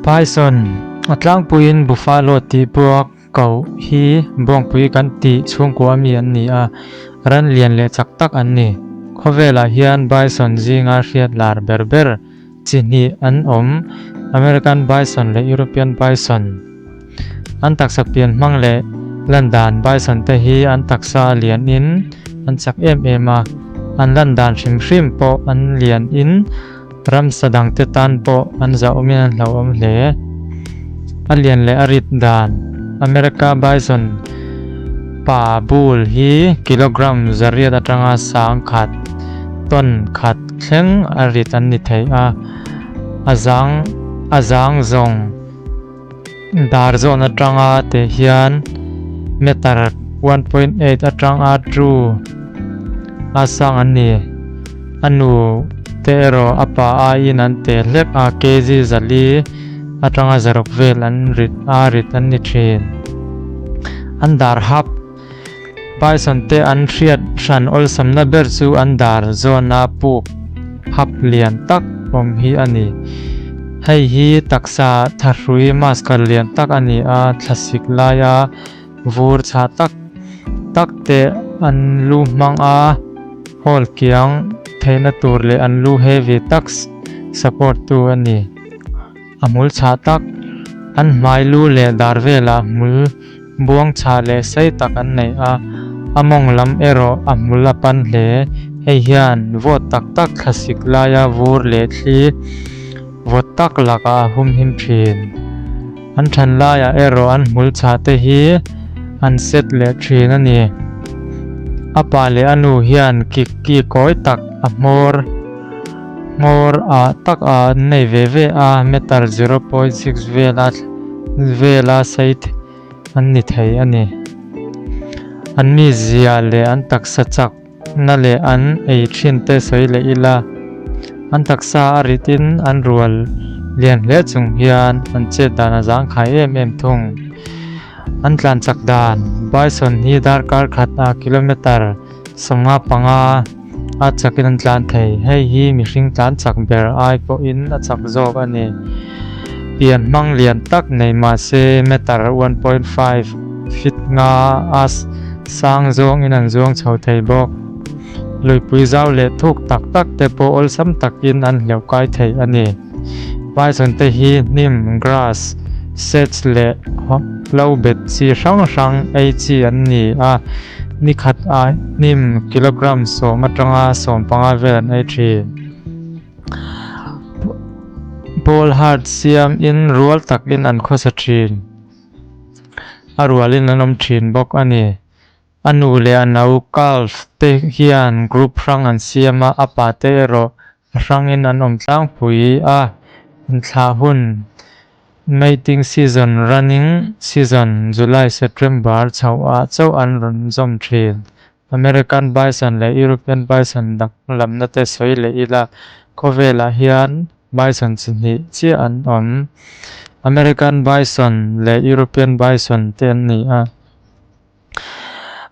Bison, a tlangpuiin buffalo tih buak koh hi bawngpui kan tih chhungkua mi an ni a, ran lian leh chak tak an ni. Khawvelah hian bison zinga hriat lar ber ber chi hnih an awm, American bison leh European bison. An taksa pian hmang leh lan dan bison te hi an taksa a lian in an chak em em a, an lan dan hrim hrim pawh an lian in ramsa dang te tan pawh an zahawm in an hlauhawm hle. A lian leh a rit dan America bison pa bull hi kilogram zariat atanga sang khat ton khat thleng a rit an ni thei a, a zang a zang zawng. Dar zawn atanga teh hian meter 1.8 atanga 2 a sang an ni. A nu te erawh a pa aiin an teh hlek a, kg zali atanga zaruk vel an rit a rit an ni thin. An dar hap Bison te an hriat hran awlsamna ber chu an dar zawna puk hap lian tak awm hi a ni. Hei hi taksa thahrui muscle lian tak a ni a, thlasik laia vur chhah tak tak te an lu hmang a, hawl kiang theihna tur leh an lu heavy tak support tu a ni. A hmul chhah tak, an hmai lu leh dar velah hmul buang chhah leh sei tak an nei a, a mawng lam erawh a hmul a pan hle. Hei hian vawt tak tak thlasik laia vur leh thli vawt tak lakah a humhim thin. An than laiah erawh an hmul chhah te hi an set leh thin a ni. A pa leh a nu hian kik ki kawi tak a hmawr. Hmawr ah tak ah an nei ve ve a, meter 0.6 vela vela sei an ni thei a ni. An mizia leh an taksa chak na leh an ei thin te sawi leh ila, an taksa a rit in an rual lian hle chung hian an chet dan a zangkhai em em thung. An tlan chak dan, Bison hi darkar khat ah kilometer 55 a chakin an tlan thei. Hei hi mihring tlan chak ber ai pawhin a chak zawk a ni. Pian hmang lian tak nei mah se meter 1.5 feet nga a sang zawngin an zuang chho thei bawk. Luipui zau leh thuk tak tak te pawh awlsam takin an hleuh kai thei a ni. Bison te hi hnim, grass, sets leh hlo bet chi hrang hrang ei chi an ni a. Ni khat ah hnim kilogram sawm atanga 15 vel an ei thin. Pawl hard siam in rual takin an khawsa thin. A rualin an awm thin bawk a ni. A nu leh a no calf te hian group hrang an siam a, a pa te erawh A hrangin an awm tlangpui a, inthlah hun, mating season, running season, July, September chhoh ah chauh an rawn zawm thin. American bison leh European bison danglamna te sawi leh ila, khawvelah hian bison chi hnih chiah an awm. American bison leh European bison te an ni a.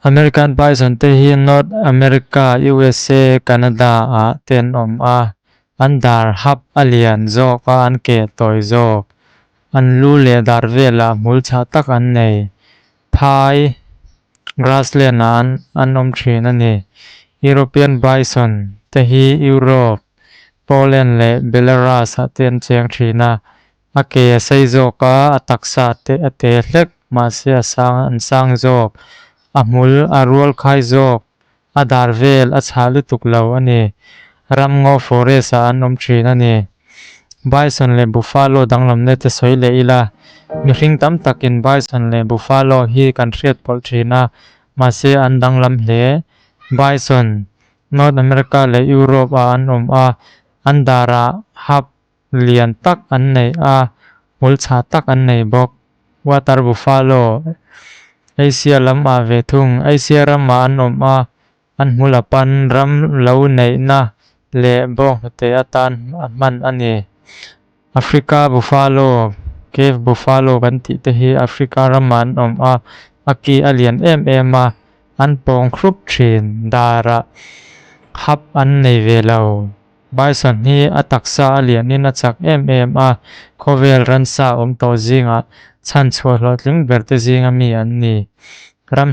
American bison te hi North America, USA, Canada ah te an awm a, an dar hap a lian zawk a, an ke tawi zawk. An lu leh dar velah hmul chhah tak an nei. Phai grassland ah an an awm thin a ni. European bison te hi Europe, Poland leh Belarus ah te an cheng thin a, A ke a sei zawk a, a taksa te a te hlek, mahse a sang an sang zawk. A hmul a rual khai zawk, a dar vel a chhah lutuk lo a ni. Ramngaw forest ah an awm thin a ni. Bison leh buffalo danglamna te sawi leh ila, mihring tam takin bison leh buffalo hi kan hriat pawlh thin a, mahse an danglam hle. Bison, North America leh Europe ah an awm a, an darah hap lian tak an nei a, hmul chhah tak an nei bawk. Water buffalo, Asia lam ah ve thung. Asia ramah an awm a, an hmul a pan ram lo neihna leh bawnghnute atan a hman a ni. Africa buffalo, Cave buffalo kan tih te hi Africa ramah an awm a, a ki a lian em em a, an pawng hrup thin. Darah hap an nei ve lo. Bison hi a taksa a lianin a chak em em a, khawvel ransa awm tawh zingah chhan chhuah hlawhtling ber te zinga mi an ni. Ram.